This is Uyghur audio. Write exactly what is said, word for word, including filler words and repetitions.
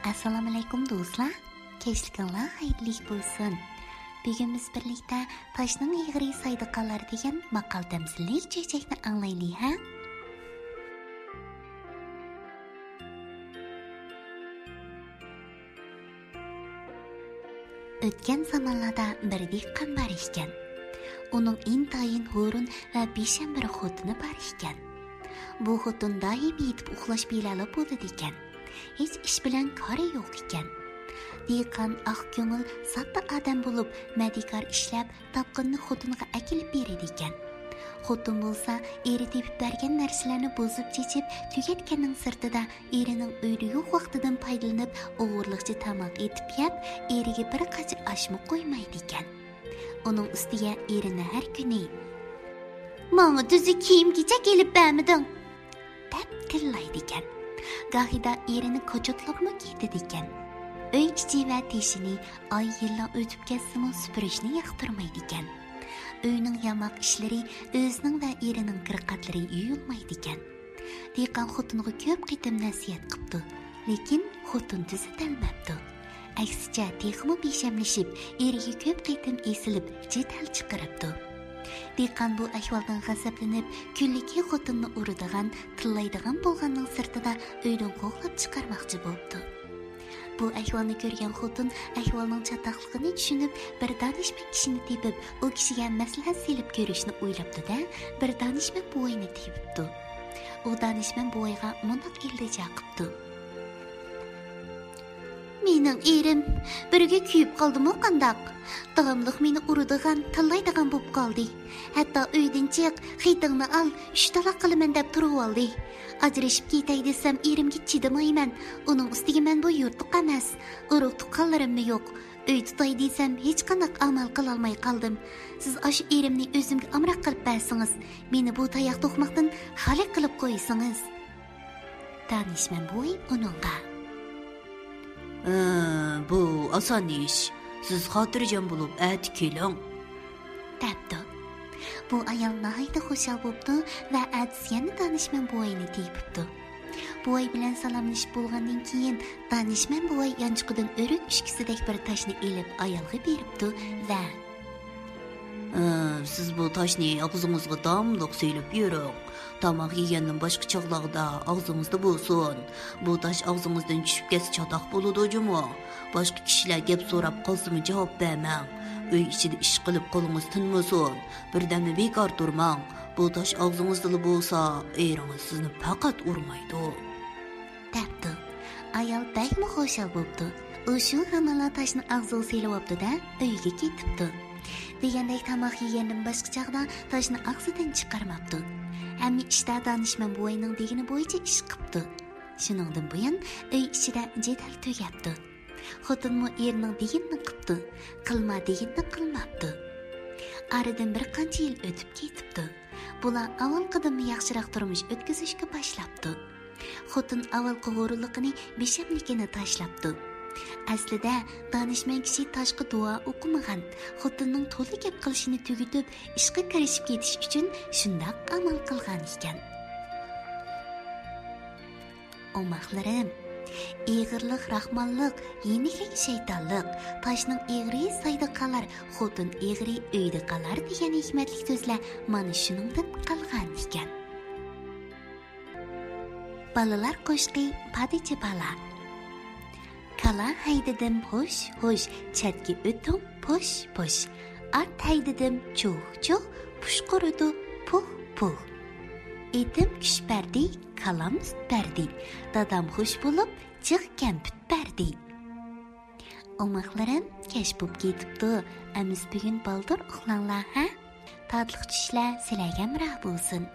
ئەسسالامۇئەلەيكۇم دوستلار، كەچلىكىڭلار خەيرلىك بولسۇن. بۈگۈن بىز بىرلىكتە تاشنىڭ ئېغىرى سايدا قالار دېگەن ماقال تەمسىللىك چۆچەكنى ئاڭلايلى ھە. ئۆتكەن زامانلاردا بىر دېھقان بار ئىكەن. ئۇنىڭ ئىنتايىن ھۇرۇن ۋە بىشەم بىر خوتۇنى بار ئىكەن. بۇ خوتۇن دائىم يېتىپ ئۇخلاش بىلەنلا بولىدىكەن. ھېچ ئىش بىلەن كارى يوق ئىكەن. دېھقان ئاق كۆڭۈل، ساددا ئادەم بولۇپ، مەدىكار ئىشلەپ، تاپقىنىنى خوتۇنىغا ئەكېلىپ بېرىدىكەن. خوتۇن بولسا ئېرى تېپىپ بەرگەن نەرسىلەرنى بۇزۇپ چېچىپ تۈگەتكەننىڭ سىرتىدا، ئېرىنىڭ ئۆيدە يوق ۋاقتىدىن پايدىلىنىپ، ئوغرىلىقچە تاماق ئېتىپ يەپ، ئېرىگە بىر قاچا ئاشمۇ قويمايدىكەن. ئۇنىڭ ئۈستىگە ئېرىنى ھەر كۈنى، «ماڭا تۈزۈك كىيىم-كېچەك ئېلىپ بەرمىدىڭ!» دەپ تىللايدىكەن. گاھىدا ئېرىنى كوچۇتلاپمۇ كېتىدىكەن. ئۆي ئىچى ۋە تېشىنى ئاي يىللار ئۆتۈپ كەتسىمۇ سۈپۈرۈشنى ياقتۇرمايدىكەن. ئۆينىڭ ياماق ئىشلىرى، ئۆزىنىڭ ۋە ئېرىنىڭ كىر-قاتلىرى يۇيۇلمايدىكەن. دېھقان خوتۇنغا كۆپ قېتىم نەسىھەت قىپتۇ، لېكىن خوتۇن تۈزىتەلمەپتۇ. ئەكسىچە، تېخىمۇ بىشەملىشىپ، ئېرىگە كۆپ قېتىم ئېسىلىپ، جېدەل چىقىرىپتۇ. دېھقان بۇ ئەھۋالدىن غەزەپلىنىپ، كۈنلۈكى خوتۇننى ئۇرىدىغان، تىللايدىغان بولغاننىڭ سىرتىدا، ئۆيدىن قوغلاپ چىقارماقچى بوپتۇ. بۇ ئەھۋالنى كۆرگەن خوتۇن ئەھۋالنىڭ چاتاقلىقىنى چۈشىنىپ، بىر دانىشمەن كىشىنى تېپىپ، ئۇ كىشىگە مەسلىھەت سېلىپ كۆرۈشنى ئويلاپتۇ-دە، بىر دانىشمەن بوۋاينى تېپىپتۇ. ئۇ دانىشمەن بوۋايغا مۇنداق ئىلتىجا قىپتۇ: «مېنىڭ ئېرىم بىرگە كۆيۈپ قالدىمۇ قانداق؟ داۋاملىق مېنى ئۇرىدىغان، تىللايدىغان بوپ قالدى. ھەتتا ئۆيدىن چىق، خېتىڭنى ئال، ئۈچ تالاق قىلىمەن دەپ تۇرۇۋالدى. ئاجرىشىپ كېتەي دېسەم، ئېرىمگە چىدىمايمەن. ئۇنىڭ ئۈستىگە مەن بۇ يۇرتلۇق ئەمەس، ئۇرۇق-تۇغقانلىرىممۇ يوق. ئۆي تۇتاي دېسەم، ھېچقانداق ئامال قىلالماي قالدىم. سىز ئاشۇ ئېرىمنى ئۆزۈمگە ئامراق قىلىپ بەرسىڭىز، مېنى بۇ تاياق توقماقتىن خالىي قىلىپ قويسىڭىز.» دانىشمەن بوۋاي ئۇنىڭغا: «ئى، بۇ ئاسان ئىش. سىز خاتىرجەم بولۇپ ئەتە كېلىڭ.» دەپتۇ. بۇ ئايال ناھايىتى خۇشال بوپتۇ ۋە ئەتىسى يەنە دانىشمەن بوۋاينى تېپىپتۇ. بوۋاي بىلەن سالاملىشىپ بولغاندىن كېيىن، دانىشمەن بوۋاي يانچۇقىدىن ئۆرۈك ئۈشكىسىدەك بىر تاشنى ئېلىپ ئايالغا بېرىپتۇ ۋە: «ئى، سىز بۇ تاشنى ئاغزىڭىزغا داۋاملىق سېلىپ يۈرۈڭ. تاماق يېگەندىن باشقا چاغلاردا ئاغزىڭىزدا بولسۇن. بۇ تاش ئاغزىڭىزدىن چۈشۈپ كەتسە چاتاق بولىدۇ جۇمۇ. باشقا كىشىلەر گەپ سوراپ قالسىمۇ جاۋاب بەرمەڭ. ئۆي ئىچىدە ئىش قىلىپ قولىڭىز تىنمىسۇن. بىردەممۇ بىكار تۇرماڭ. بۇ تاش ئاغزىڭىزدىلا بولسا، ئېرىڭىز سىزنى پەقەت ئۇرمايدۇ.» دەپتۇ. ئايال بەكمۇ خۇشال بوپتۇ. ئۇ شۇ ھامانلا تاشنى ئاغزىغا سېلىۋاپتۇ-دە، ئۆيىگە كېتىپتۇ. دېگەندەك تاماق يېگەندىن باشقا چاغدا تاشنى ئاغزىدىن چىقارماپتۇ. ھەممە ئىشتا دانىشمەن بوۋاينىڭ دېگىنى بويىچە ئىش قىپتۇ. شۇنىڭدىن بۇيان ئۆي ئىچىدە جېدەل تۈگەپتۇ. خوتۇنمۇ ئېرىنىڭ دېگىنىنى قىپتۇ، قىلما دېگىنىنى قىلماپتۇ. ئارىدىن بىر قانچە يىل ئۆتۈپ كېتىپتۇ. بۇلار ئاۋۋالقىدىنمۇ ياخشىراق تۇرمۇش ئۆتكۈزۈشكە باشلاپتۇ. خوتۇن ئاۋۋالقى غۇرۇرلۇقىنى، بىشەملىكىنى تاشلاپتۇ. ئەسلىدە، دانىشمەن كىشى تاشقا دۇئا ئوقۇمىغان، خوتۇننىڭ تولا گەپ قىلىشىنى تۈگىتىپ، ئىشقا كىرىشىپ كېتىش ئۈچۈن شۇنداق ئامال قىلغان ئىكەن. ئوماقلىرىم، ئېغىرلىق راخمانلىق، يېنىكلىك شەيتانلىق، تاشنىڭ ئېغىرى سايدا قالار، خوتۇن ئېغىرى ئۆيدە قالار دېگەن ھېكمەتلىك سۆزلەر مانا شۇنىڭدىن قالغان ئىكەن. بالىلار قوشىقى، پادىچى بالا. كالا ھەيدىدىم ھوش ھوش، چەتكە ئۆتۈڭ پوش پوش. ئات ھەيدىدىم چۇھ چۇھ، پۇشقۇرىدۇ پۇھ پۇھ. ئېتىم كۈچ بەردى، كالام سۈت بەردى. دادام خۇش بولۇپ، جىق كەمپۈت بەردى. ئوماقلىرىم، كەچ بوپ كېتىپتۇ. ئەمىسە بۈگۈن بالدۇر ئۇخلاڭلار، ھە؟ تاتلىق چۈشلەر سىلەرگە ھەمراھ بولسۇن.